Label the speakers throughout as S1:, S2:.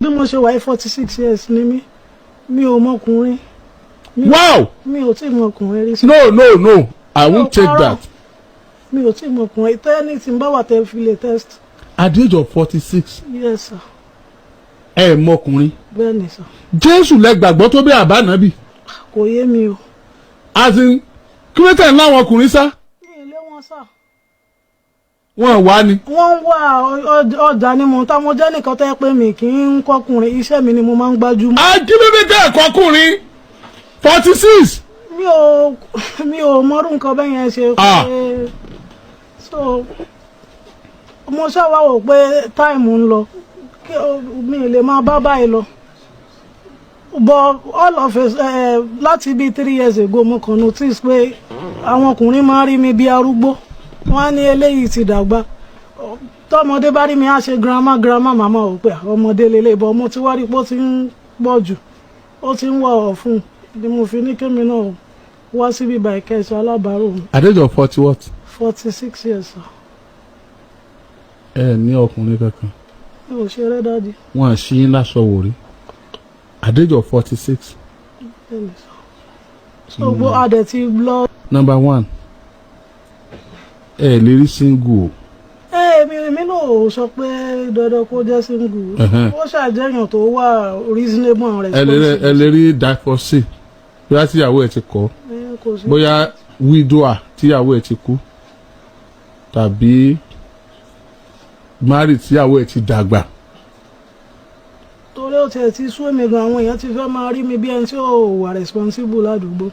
S1: Bí mo ṣe wà yìí, 46 years ni mí, mi ò mọkùnrin. Mi ò tí ì mọkùnrin rí sí.
S2: No, no, no, I won't take
S1: parọ́.
S2: that.
S1: Mi ò tí ì mọkùnrin tẹ́ni tí ń bá wà tẹ́ fi lè test.
S2: At the age of 46?
S1: Yes, sir.
S2: Ẹ mọkùnrin?
S1: Bẹ́ẹ̀ ni, sir.
S2: Jésù lẹ gbàgbọ́ tó bí àbánábì?
S1: Kò yé mi o.
S2: As in, kí ló tẹ̀ ń láwọn ọkùnrin sá?
S1: Mi ì lé wọn sá.
S2: Wọn wá ni.
S1: Wọ́n ń wá ọjà ni mò ń ta. Mo jẹ́ nìkan tẹ́ pé mi kì í ń kọkùnrin, iṣẹ́ mi ni mo máa ń gbájúmọ́.
S2: Akíndé tẹ̀ ẹ̀kọ́ ọkùnrin 46.
S1: Mi ò mọrú nǹkan bẹ́ẹ̀ yẹn ṣe pé so mo ṣàwá wò pé time ń lọ kí mi lè máa bá báyìí lọ, but all of us, láti bíi 3 years ago, mo kàn notice pé àwọn ọkùnrin máa ń rí mi bí arúgbó. Wọ́n á ní eléyìí ti dàgbà. Tọmọdé bá rí mi, á ṣe "Grandma, grandma." Màmá ò pé ọmọdé lélẹ̀ bọ́. Mo ti wá rí pé ó ti ń pọ̀ jù, ó ti ń wọ̀ ọ̀ fún un ni mo fi ní kémi náà wá síbí báyìí kẹsàn alábàárò mi.
S2: At the age of 40 what?
S1: 46 years, sir.
S2: Ẹ ní ọkùnrin kankan?
S1: Mi ò ṣeré, daddy.
S2: Wọn à ṣí yín láṣọ wò rí at the age of 46?
S1: Bẹ́ẹ̀ni, sir. So gbó adẹ̀ ti lọ.
S2: Number one, ẹ lè rí single o.
S1: Ẹ èmi náà ò sọ pé dandan kó jẹ́ single. Ó ṣàjẹyàn tó wà reasonable and
S2: Ẹ lè rí, ẹ
S1: responsible.
S2: lè rí divorcee, bóyá tíyàwó ẹ ti kọ̀,
S1: Ẹ, kò sí.
S2: bóyá widower tíyàwó ẹ ti kú, tàbí married tíyàwó ẹ ti dàgbà.
S1: Torí ó tiẹ̀ ti sú èmi gan, àwọn èèyàn ti fẹ́ máa rí mi bí ẹni tí ò wà responsible ládùúgbò.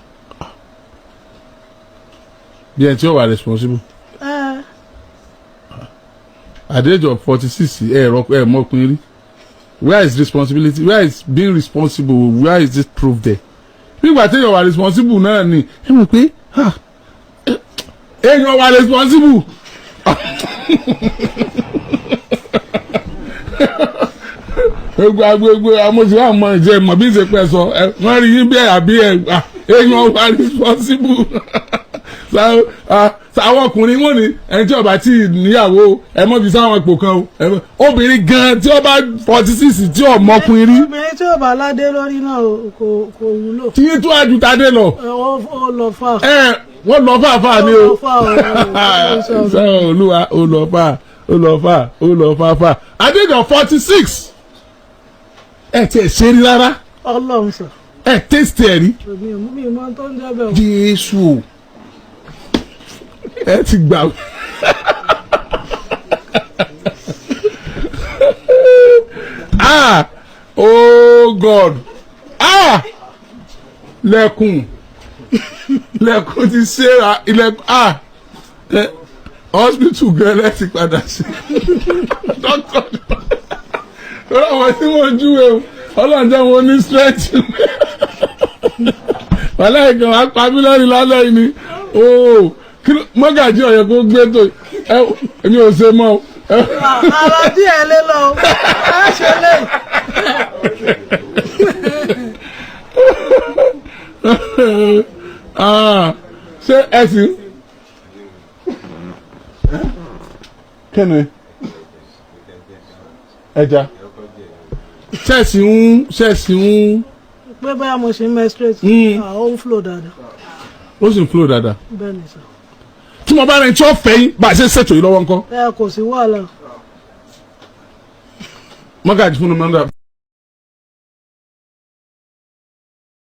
S2: Bí ẹni tí ó wà responsible?
S1: Ẹ.
S2: At the age of 46, ẹ rọ ẹ mọkùnrin rí. Where is responsibility? Where is being responsible? Where is this proof there? Nígbà tí èèyàn wà responsible náà ni ẹ mọ̀ pé, ah, èèyàn wà responsible. Gbogbo agbègbè amòsí àmọ́ ìjẹ mọ̀ bí ṣe pẹ́ sọ ẹ, wọ́n rí yín bí ẹ àbí ẹ, ah, èèyàn wà responsible. Àwọn ọkùnrin wọn ni ẹni tí ó bá tí níyàwó, ẹ mọ̀ fi sáwọn ipò kan o. Obìnrin gan tí ó bá 46 tí ó mọkùnrin rí.
S1: Obìnrin tí ò bá ládé lórí náà kò wúlò.
S2: Tí yín tún àjùtadé lọ.
S1: Ẹ, ó lọ fà.
S2: Ẹ wọ́n lọ fàáfàá ni o.
S1: Ó lọ fà o.
S2: Sọ olúwa, ó lọ fà, ó lọ fà, ó lọ fàáfàá. Adéjọ 46, ẹ tiẹ̀ ṣe rí rárá?
S1: Ọlọ́run sọ.
S2: Ẹ taste ẹ rí?
S1: Mi ò mi ò mọ tó ń jẹ́ bẹ́ẹ̀ o.
S2: Jésù o, ẹ ti gbà. Ah, oh God, ah, lẹ́kùn lẹ́kùn ti ṣe ra ilẹ̀kùn. Ah, ẹ hospital gan lẹ́tì padà sí doctor lọ́wọ́ àwọn tí wọ́n júwe o. Ọlọ́run jẹ́ wọn ní strength. Wàhálà ìkan wàá pa mí lẹ́rìn lálẹ́ yìí ni ooo. Kí ló mọ́gàjí ọ̀yẹ́ kó gbé tó ẹ? Èmi ò ṣe mọ́ o.
S1: Ara díẹ̀ lé lọ o. Ẹ ṣe lè.
S2: Ah, ṣé ẹ sì kí ni ẹja ṣẹ́ẹ̀sì ń
S1: Pé bóyá mo ṣe ń menstruate? Ah, ó ń flow dáadáa.
S2: Ó sì ń flow dáadáa?
S1: Bẹ́ẹ̀ ni, sir.
S2: Tí mo bá rìn tí ó fẹ́ yín bá a ṣe ń ṣètò yìí lọ́wọ́ ńkọ́?
S1: Ẹ kò sí wàhálà.
S2: Mọ́gàjì fún mi mọ́gàjì.